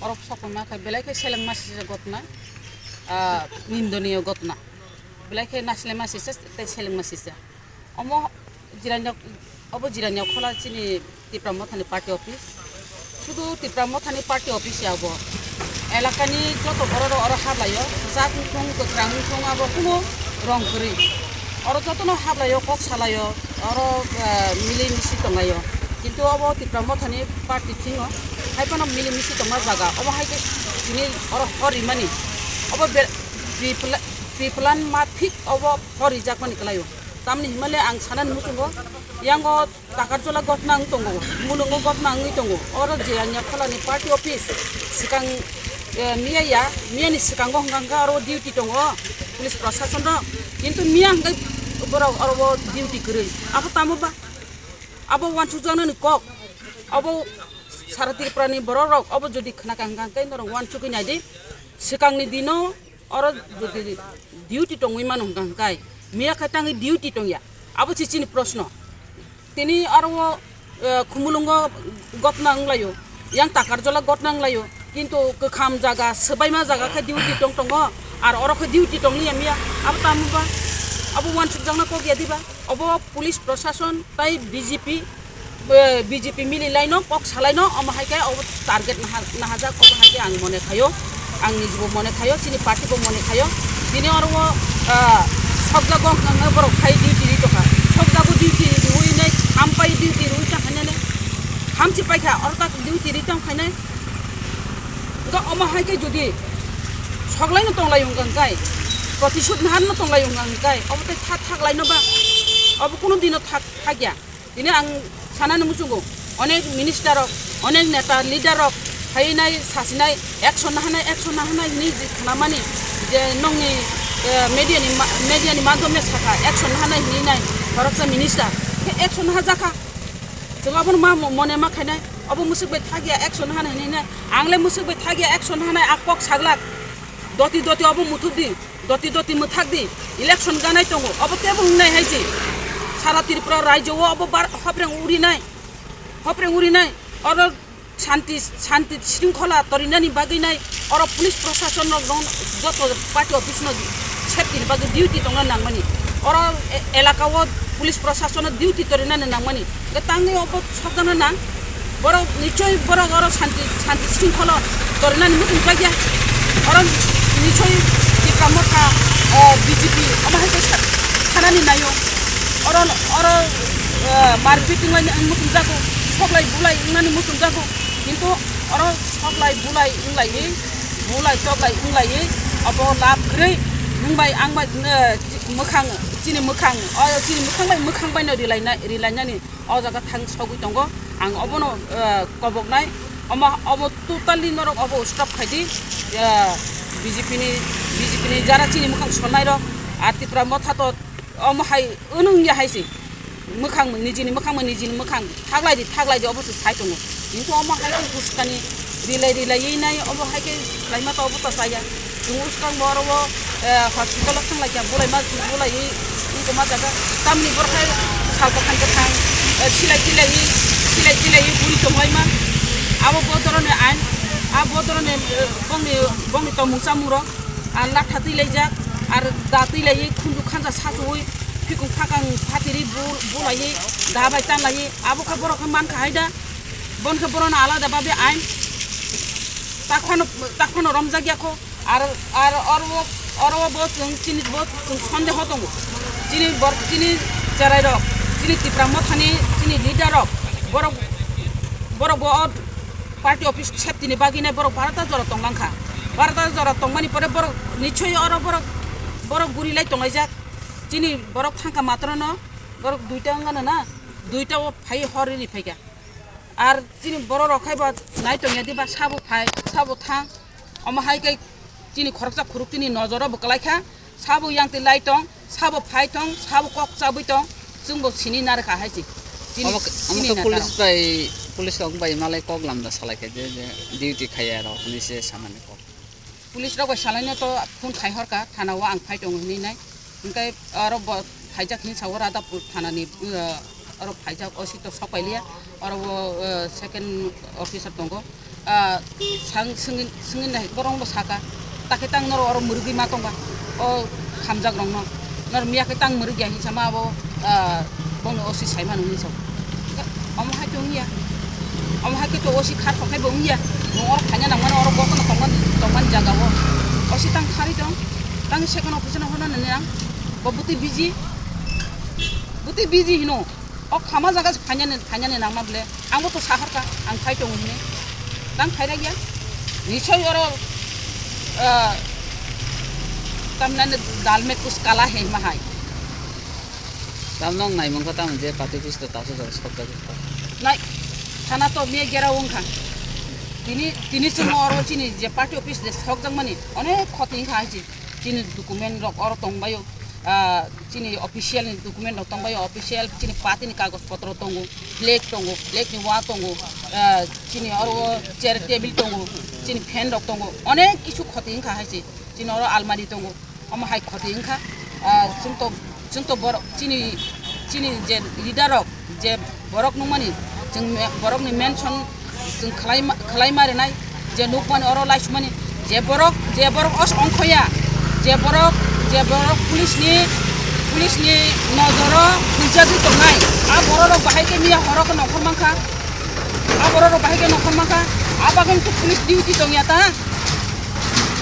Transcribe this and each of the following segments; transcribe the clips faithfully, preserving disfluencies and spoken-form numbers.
Oro sokma khe belai khe selengma sisa gotna, ah, nindoniyo gotna. Belai khe nasilema sisa tei selengma sisa. Omo jiranya, obo jiranya khola chini Tipra Mothani party office. Sudu Tipra Mothani party office ya bo. Elakani joto borok rok oro hablaio, jak wngthung, kwkhrang wngthung, abo kuno rong kwrwi. Oro jotono hablaio, kok salaio, oro, eh, mili misi tonglaio. Kintu obo Tipra Mothani party thingo, hai phano mili misi tongma jaga. Obo hai khe tini oro hor rimani. Obo be-, pre-pla-, pre-plan ma thik obo hor rijakmani kwlaio. Tamni himale ang sanani muchungo, yango Takarjola gotna wng tongo, mulungo gotna wngwi tongo. Oro Jiranya Kholani party office swkang, eh, miya ya, miyani swkango hwnkha hwnkha oro duty tongo police prosason rok. Kintu miya hwnkhe borok oro o duty kwrwi. Abo tamo ba? Abo uansukjaknani kok. Abo sara Tripurani borok rok abo jodi khna kha hwnkha hwnkhe norok uansukwi naidi. Swkangni dino oro jodi duty tongwi mano hwnkha hwnkhe miya khe tangwi duty tongya. Abo se chini proshno. Tini aro o, eh, Khumulwngo gotna wnglaio, yang Takarjola gotna wnglaio, kintu kwkham jaga, swbaima jaga khe duty tong tongo, ar oro khe duty tongliya miya, abo tamo ba? Abo uansukjakna kok ya diba? Obo police prosason tai B J P, eh, B J P mili laino, kok salaino, omo hai khe obo target naha-, nahajak, obo hai khe ang mone khaio. Ang nijibo mone khaio, chini party bo mone khaio. Tini oro o, ah, sokjago wngkha hwnwi borok phai duty ri tongkha. Sokjago duty riwi nai, hampai duty riwi tongkha nai, hamchi paikha, oro tak duty ri tongkha nai. Wngkha omo hai khe jodi soklaino tonglaio wngkha hwnkhe, protisud naharno tonglaio wngkha hwnkhe, obo tei tha-, thaklaino ba? Obo kuno dino thak-, thakya. Tini ang sanani muchungo, onek minister rok, onek neta leader rok phainai sasinai action nahanai, action nahanai hinwi je khnamani je nongni, eh, media ni ma-, media ni madhyome sakha action nahanai hinwi nai khoroksa minister khe action nahajakha. Chwng abono ma mo-, mone ma khainai, obo mwswk bai thakya action nahanai hinwi nai, ang le mwswk bai thakya action nahanai a kok saglak. Doti doti obo muthubdi, doti doti mwthakdi, election ganai tongo, obo tebo wngnai hai se. Sara Tripura rajyo o obo bar-, hopreng urinai, hopreng urinai, oro shanti, shanti shringkhola torinani bagwi nai, oro police prosason rok dong, joto party office no safety ni bagwi duty tongna nangmani, oro e-, elaka o police prosason no duty torinani nangmani. Hwnkhe tangwi obo sokjakna nang. Borok nichoi borok oro shanti, shanti shringkholo torinani muchung jakya. Oro nichoi Tipra Motha, eh, B J P omo hai khe sa-, sanani naio. Oro, oro, eh, marpit wnglaini muchung jago, soklai bulai wngnani muchung jago. Kintu oro soklai bulai wnglaiwi, bulai toklai wnglaiwi obo lab kwrwi nwng bai ang bai, eh, mwkhang, chini mwkhang, o chini mwkhang bai mwkhang baino rilaina-, rilainani. O jaga thang sogwi tongo. Ang obono, eh, koboknai. Omo, omo totally norok obo stop khaidi. Eh, B J P ni, B J P ni jara chini mwkhang solnai rok. Ar Tipra Motha to omo hai unung ya hai se. Mwkhang nijini mwkhang, nijini mwkhang. Thaglai di, thaglai di, obo se sai tongo. Kintu omo hai khe huskani rilai rilaiwi nai, obo hai khe khlaima to obo to chaya. Chwng swkang bo oro o, eh, hospital o thang lai kha, bulai ma, bulaiwi wngkoma jaga. Tamni borok hai sal kwthang kwthang, eh, silai tilaiwi, silai tilaiwi buri tong lai ma. Abo bodoroni ain, a bodoroni, eh, bongni, bongni tongmung chamung rok, ah, latha twi laijak, ar da twi laiwi khunju khanja sachuwi, phikung phakang phatiri bu-, bulaiwi, da bai tanlaiwi, abo khe borok khe man kha hai da. Bon khe borokno alada babe ain takhwano, takhwano romjak ya kho. Ar, ar oro, oro bo chwng chini bo chwng sondeho tongo. Chini bor-, chini cherai rok, chini Tipra Mothani chini leader rok, borok, borok bo o party office safety ni bagwi nai borok barata jora tong lang kha. Barata jora tongmani pore borok nichoi oro borok, borok guri lai tong laijak. Chini borok thang kha matrono, borok duita wng gana na, duita o phai hor ri phai kha. Ar chini borok rok khai ba nai tong ya di ba sabo phai, sabo thang. Omo hai khe chini khoroksa khuruk chini nojoro bo kwlai kha. Sabo yang twi lai tong, sabo phai tong, sabo kok chabwi tong, chwng bo sini nar kha hai se. Chini, omo khe, omo chini khe na police taro. Bai, police rok bai malai kok lamda salai kha je, je duty khaiya rok hinwi se samani kok. Police rok bai salaino to phone khai hor kha, thana o ang phai tongo hinwi nai. Hwnkhe oro bo phaijak hinwi sa o Radhapur thanani, uh, oro phaijak, O C to sok pai liya, oro o, uh, second officer tongo. Ah, sang singin singin nai borong bo saka. Takhe tang noro oro murugwi ma tongba. O hamjak rongno. Nor miya khe tang murugya hinsa ma abo, ah, bongni O C sai manu hinsa. Omo hai to wngya. Omo hai khe to O C khar khokhai bo wngya. Nung oro khaina nang mano oro gokono tongmani, tongmani jaga o. O C tang khari tong. Tang second office no hono nani ang. Bo buti busy. Buti busy hino. O khama jaga se phainani, phainani nangma ble. Ang bo to sahorka, ang phai tongo hini. Tang phai ragya. Nisoi oro, ah, tamnani dal mein kuch kala hai ma hai. Tam nong nai mangkha tam je party office to taso jor sok jagwi. Nai, thana to miya gera wngkha. Tini, tini chwng oro chini je party office de sok jangmani, onek khoti wngkha hai chi. Chini document rok oro tongbaio. Ah, chini official ni document rok tongbaio, official chini party ni kagoj potro tongo, flag tongo, flag ni wa tongo, ah, chini oro chair table tongo, chini fan rok tongo, onek kisu khoti wngkha hai se, chini oro almari tongo, omo hai khoti wngkha. Ah, chwng to, chwng to borok chini, chini je leader rok, je borok nukmani, chwng me-, borokni mention chwng khlai ma-, khlai ma rinai, je nukmani oro laisumani, je borok, je borok os ongkhoya, je borok, je borok police ni, police ni nojoro huijagwi tongnai, a borok rok bahai khe miya horo khe nongkhor mankha, a borok rok bahai khe nongkhor mankha, a bagwi khe police duty tongya ta,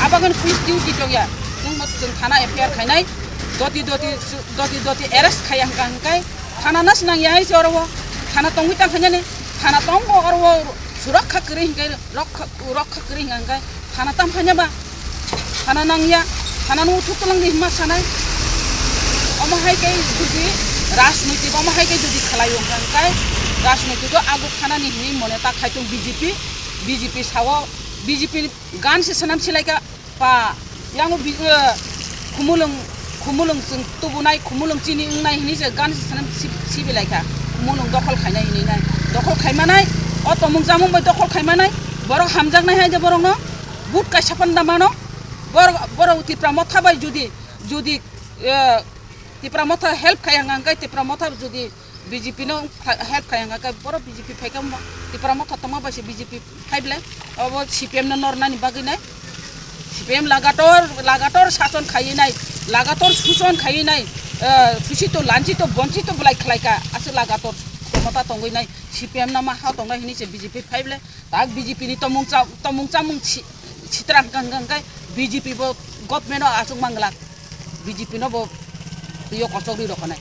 a bagwi police duty tongya, chwng, chwng thana F I R khainai, doti doti, doti doti arrest khaiya hwnkha hwnkhe, thana nas nangya hai se oro o. Thana tongwi tang khainani. Thana tongo oro o, surakha kwrwi hinkhe rokha, rokha kwrwi hinkha hinkhe thana tam khaina ba? Thana nangya. Thana no uthuk twlang di hima sanai. Omo hai khe jodi rajnoitik, omo hai khe jodi khlai wngkha hinkhe rajnoitik o ago thanani hinwi mone ta khai tong B J P, B J P sao, B J P ni gan se sanam silaika. Pa, yango bi-, eh, khumulwng, khumulwng chwng tubunai, khumulwng chini wngnai hinwi se gan se sanam si-, sibilai kha. Khumulwng dokhol khainai hinwi nai. Dokhol khaimanai, o tomung chamung bai dokhol khaimanai, borok hamjaknai hai je borokno, but kaisa phan da mano, borok, borok Tipra Motha bai jodi, jodi, eh, Tipra Motha help khai hwnkha hwnkhe Tipra Motha jodi B J P no help khai hwnkha khe borok B J P phai khe Tipra Motha tongma bai se B J P phai ble. Obo C P M no nornani bagwi nai. C P M lagator, lagator sason khaiwi nai, lagator suson khaiwi nai, eh, susi to lanchi to bonchi to belai khlai kha, aswk lagator khomota tongwi nai, C P M no ma ha tongnai hinwi se B J P phai ble. Tak B J P ni tomung cha-, tomung chamung si-, sitra hwnkha hwnkha hwnkhe B J P bo government o achuk manglak, B J P no bo twi o kochok rwi rokha nai.